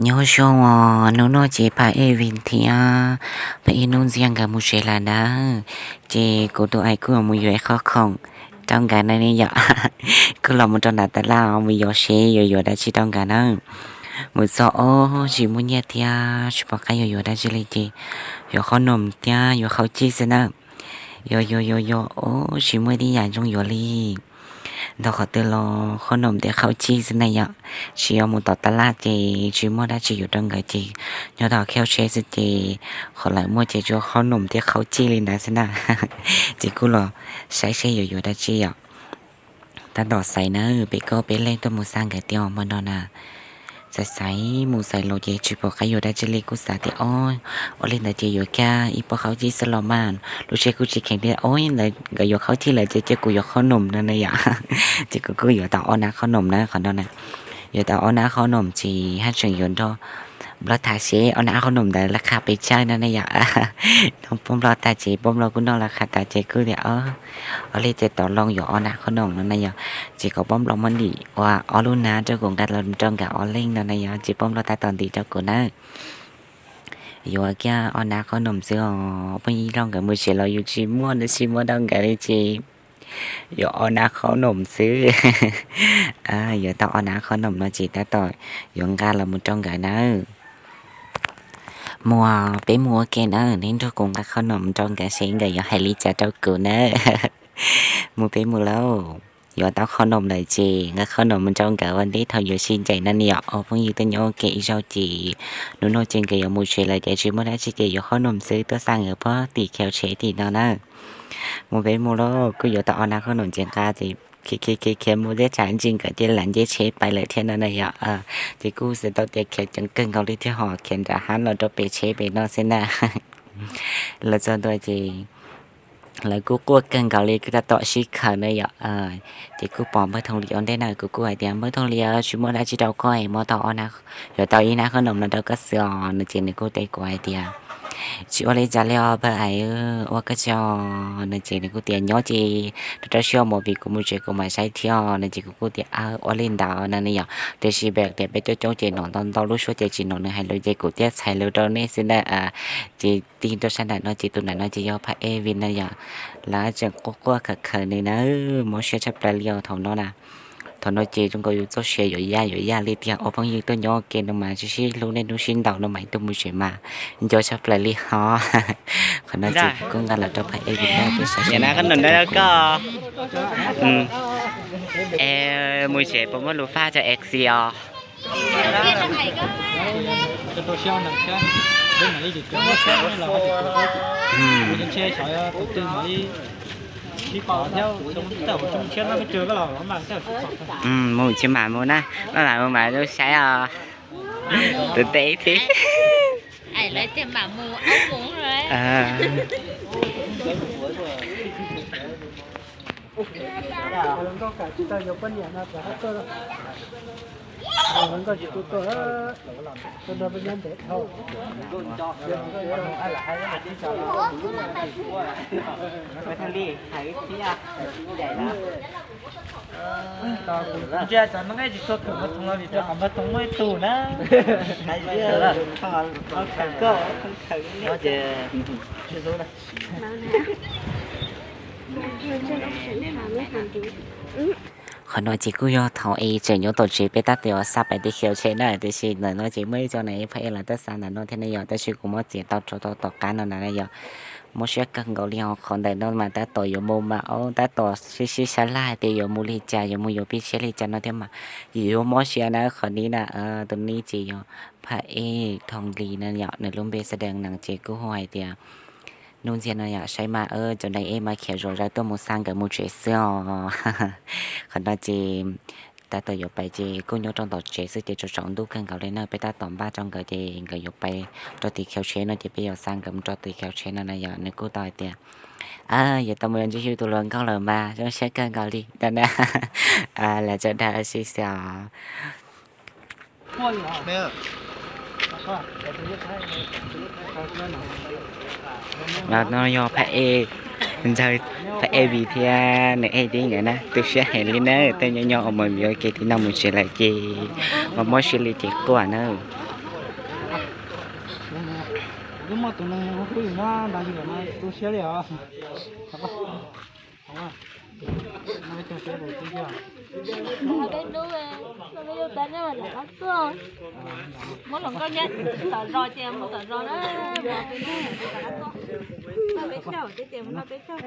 Nyob zoo os, hnub no ces Phaj Ej Vij thiab Phaj Ej Nuj Ntxiag nkawd mus tsev lawm nawb. Ces kuv tus ais kuj mus yuav ib qho khoom rau nkawd na ne yom. Kuj los mus rau nram taj laj mus yuav seb yuav yuav dab tsi rau nkawd na. Mus txog ob tsis muaj nyiaj thiab tsis pom qab yuav yuav dab tsi li ces yuav qhob noom thiab yuav qhaub cij xwb na. Yuav yuav yuav yuav ob tsis muaj ib yam zoo yuav li. Ntau qhov twg los qhob noom thiab qhaub cij xwb na yom. Tsis yog mus tom taj laj ces tsis muaj dab tsi yuav rau nkawd ces nyob tom khej tsheb xwb ces qhov lawv muaj ces tsuas qhob noom thiab qhaub cij li ntawd xwb na. Ces kuj los saib seb yuav yuav dab tsi yom. Tab tom xaiv na, peb koj peb leeg tuaj mus xa nkawd tiag hmo no na. Xaiv xaiv mus xaiv los ces tsis pom qab yuav dab tsi li kuj xav tias ob, ua li ntawd ces yuav kiag ib pob qhaub cij xwb los mas. Lub siab kuj tsis kheev tias ob ntawd nkawd yuav qhaub cij lawm ces cia kuv yuav qhob noom no na yom. Ces kuv kuj yuav tau ob nab qhob noom na qhov no na. Yuav tau ob nab qhob noom ces haj tseem yuav nrog Nplog tham seb ob nab qhob noom ntawd laj qha pes tsawg no na yom. Nrog Paj Nplog tham ces Paj Nplog kuj noj laj qha tas ces kuj tias ua li ces tau loo yuav ob nab qhob noom no na yom. Ces kom Paj Nplog muab ntim ua ob lub nab rau kuv nqa los rau nkawd ob leeg no na yom, ces Paj Nplog tab tom ntim rau kuv na. Yuav kiag ob nab qhob noom xwb os, phooj ywg Nplog nkawd mus tsev los yus tsis muaj nab tsis muaj rau nkawd li ces yuav ob nab qhob noom xwb. Yuav tau ob nab qhob noom no ces tab tom yuav nqa los mus rau nkawd nawb. Mus, peb mus ua ke nawb, neb nrog kuv nqa qhob noom rau nkawd seb nkawd yuav hais li cas rau kuv nawb. Mus peb mus lauj. Yuav tau qhob noom lawm ces nqa qhob noom mus rau nkawd ua ntej thaum yuav sib ncaim no ne yom. Os phooj ywg tuaj nyob ua ke ib zaug ces hnub no ces nkawd yuav mus tsev lawm ces tsis muaj dab tsi ces yuav qhob noom xwb, tuaj xa nkawd pog tim khiav tsheb tim no na. Mus peb mus lauj, kuj yuav tau ob nab qhob noom ces nqa ces khiav khiav khiav mus teb tsam ntsis nkawd ces lam nce tsheb pais lawm thiab no na yom. Ces kuj xav tau tias khiav ceev kawg nkaus li thiab ho khiav nram hav los rau pem tsheb pem no xwb na. Lawv txog ntua ces lawv kuj quaj kawg nkaus li kuj tab tom sib khaws na yom. Ces kuj pom npawg Thoob Lis ua ntej na, kuv kuj hais tias npawg Thoob Lis, tsis muaj dab tsi rau koj es muab tau ob nab, yuav tau ib nab qhob noom no rau koj xwb os no ces nws kuj teb kuv hais tias tsis ua li cas li os npawg ais, ua koj tsaug no ces nws kuj tias nyob ces rau rau siab mus vim kuv mus tsev kuv mam saib thiab no ces kuv kuj tias ua li ntawd no ne yom. Tiam sis npawg tias peb coob coob ces hnov ntau ntau lub suab ces tsis hnov nws hais lus ces kuv thiaj txhais lus rau nej xwb na. Ces tig rau sab nram no ces tus nram no ces yog Phaj Ej Vij na yom. Lawv tseem quaj quaj khaws khaws nws na, mob siab tshaj plaws li os thaum no na. Thaum no ces zoo nkaus yus txoj sia yuav yaj yuav yaj li tiag, ua phooj ywg tuaj nyob ua ke no mas sib sib hlub niaj hnub sib ntaus no mas ib tug mus tsev mas nco tshaj plaws li ho. Qhov no ces kuv kuj nqa los rau Phaj Ej Vij na, peb saib seb nws hais li cas rau kuv. Es mus tsev puas muaj lus faj rau F C os? Mus tsis mam mus na, maj mam mus mam lub saib os. Tus teb thiab. Ntsia cov no nqaij tsis tshua khawm npawg Thoob los vim rau qhov npawg Thoob muaj ib tug na. Khaws koj, khaws koj. Qhov no ces kuj yog thaum es tseem nyob tom tsev peb tab tom xa pais tim khiav tsheb na, tiam sis ntawm no ces muaj ib co na ib phav ej lawv tab xa ntawm no thiab ne yom, tab sis kuv muab txiav tau rau tom qab no na yom. Mob siab kawg nkaus li os, qhov ntawm no mas tab tom yuav mus mas ob tab tom sib sib sab laj hais tias yuav mus li cas, yuav mus yuav pib tsheb li cas no thiab mas yuav mob siab na qhov ni na. Tus ni ces yog Phaj Ej Thoob Lis na yom, nws lub npe xa dees nees ces kuj hu hais tias Nuj Ntxiag no yom. Saib mas cov neeg ej mas khiav zom zaws tuaj mus xa nkawd mus tsev xwb os. Qhov no ces tab tom yuav pais ces kuj nyob rau tom tsev xwb ces tsaus tsaus ntuj kawg nkaus li na, peb tab tom npaj rau nkawd ces nkawd yuav pais rau tim khiav tsheb no ces peb yuav xa nkawd mus rau tim khiav tsheb no na yom. Nws kuj tau hais tias yuav tau mus yuav ntsib yus tus hluas nkauj lawm mas zoo siab kawg nkaus li no na. Lawv tseem dag sib xyaw. Los no yog Phaj Ej, ntxawg Phaj Ej Vij thiab nws ej tib nkawd na, tu siab heev li na, tej nyob nyob ua mus vim ua ke tib no mus tsev lawm ces mas mob siab li ces quaj na. Twb muaj tus neeg hu twj ywm nyob ntawd yog no tu siab li os. Peb dub, peb dub tas nej mas rov qab tuaj. Muab hluas nkauj nyob tom zos ces mus tom zos na, peb dub rov qab tuaj. Noj peb caug, peb ces mus noj peb caug.